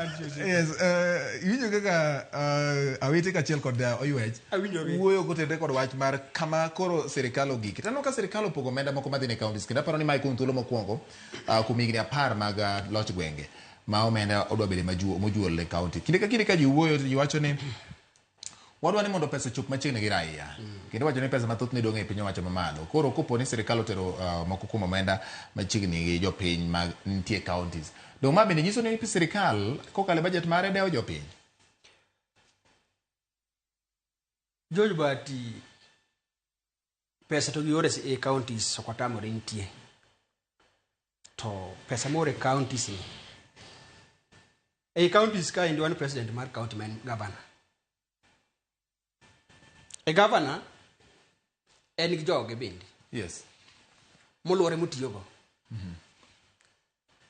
Yes, iwinjo kaka Awiti kaachiel kod Oywech Awinjogi. wuoyo kotenore kod wach mar kama koro sirikal ogik. Taneno ka sirikal opogo omenda moko madhi ne counties kendo aparo ni mae kuom thuolo mokwongo kuom higni 10 mag loch gwenge ma omenda odwa bedo mojuol e county. Kinde ka kinde ka ji wuoyo to ji wacho ni wadwa ni mondo pesa ochop machiegni gi raia. Kendo wacho ni pesa mathoth ne dong' e piny owacho mamalo. Koro kopo ni sirikal otero moko kuom omenda machiegni gi jopiny ma nitie e counties. Dong' ma bende nyiso ni sirikal kokalo e budget mare dewo jopiny? George Bati, pesa to gioro e counties ok watamore nitie. To pesa moor e counties ni, ei counties ka endi wan president mar county ma en governor. E governor en gi joge bende. Moluore motiyogo.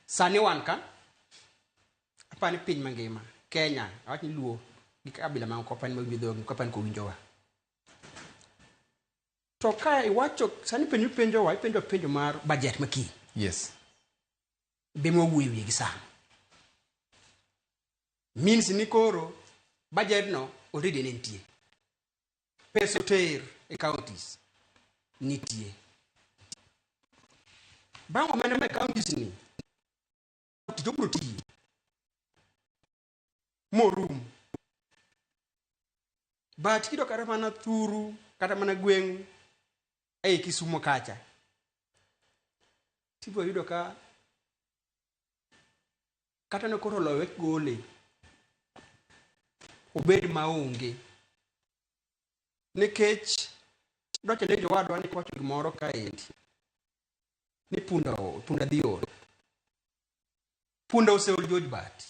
Sani wan ka, apani piny mangima, Kenya, awach ni Luo gi kabila mamoko apani mawinjo dhogi, ok apani kowinjowa. To ka iwacho, sani penjo ipenjowa, ipenjo penjo mar budget ma kiny. Be mwawuoyo wiye gi sani. Means ni koro budget no already ne nitie. Pesa oter e counties nitie. Bang' omenda ma e counties ni, tich obiro tiyo morum. But kidok kata mana thuru, kata mana gweng' ei Kisumo kacha, tibiro yudo ka kata ne koro oloyo wek gole obed maonge. Nikech dwa challenge owadwa ni kowacho gimoro kaendi ni punda ol, punda dhi ol. Punda oseol George Bati.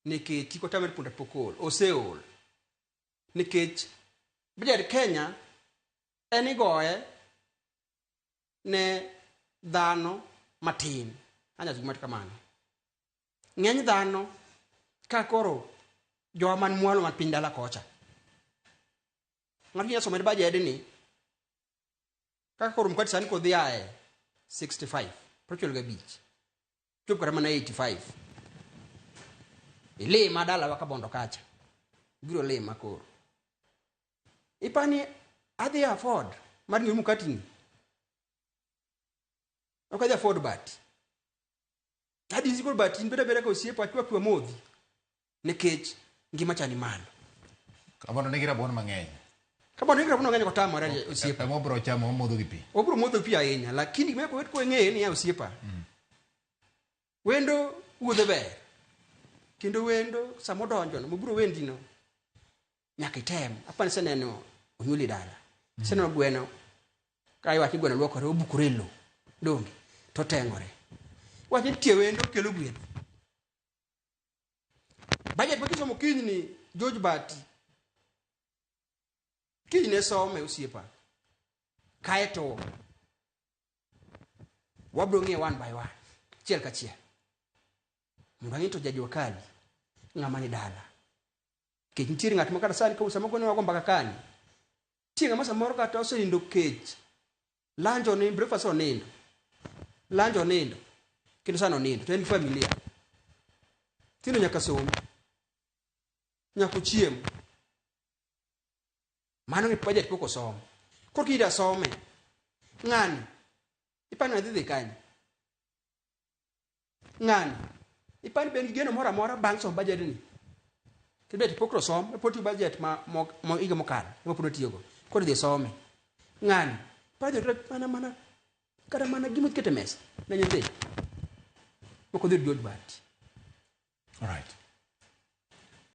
Nikech kik watamre punda pok ol, oseol. Nikech budget Kenya en igoye ne dhano matin. Anyalo wacho kamano. Ng'eny dhano ka koro jowa man mwalo man piny dala kocha. Ng'ato nyalo somo budget ni kaka koro mkati sani kodhi ae 65, 65, chop kata mana 85. Ilima dalawa Kabondo kacha. Ibiro lima koro. Ipani adhi afford mar ng'iewo mkati ni. Ok adhi afford but. Adhi sikol but in beda beda ka osiepa achwa kwa modhi. Nikech ngima cha ni malo. Kabondo nigi rabuon mang'eny. Kabondo nigi rabuon mang'eny kotamore osiepa. Ema obiro chamo omodho gi pi. Obiro modho pi ahinya, lakini gima kowet ko ng'eyo ni ya osiepa. Wendo wuodhe ber. Kendo wendo sama odonjo no, mobiro wendi no, nyaka item. Apani iseneno onyuoli dala. Iseneno gweno, ka iwacho ni gweno luokore, obukore e lowo. Donge? To oteng'ore. Wach ni tie wendo kelo gweth. Budget ma kisomo kiny ni George Bati. Kiny ne some osiepa. Kaeto wabiro ng'iye one by one, achiel kachiel. Mondo ang'e to jajua kali ng'ama ni dala. Nikech nitiere ng'at ma kata sani ka sama gonewa go mbaka kani, nitie ng'ama samoro kata osenindo kech, lunch onindo, breakfast onindo, lunch onindo, kendo sani onindo, to en gi familia. Nyithindo nyaka som, nyaka ochiem. Mano ni budget pok osom. Koro kida some, ng'ani, ipani dhi dhi kanye? Ng'ani, ipani be en gi geno moro amora bang' somo budget ni? Kendo budget pok osom, pod tiyo budget ma mo higa mokalo, ema pod otiyogo. Koro idhi some. Ng'ani, ipani dhi mana mana kata mana gima oketo e mesa ne nyithindo. Mok odhi George Bati. All right.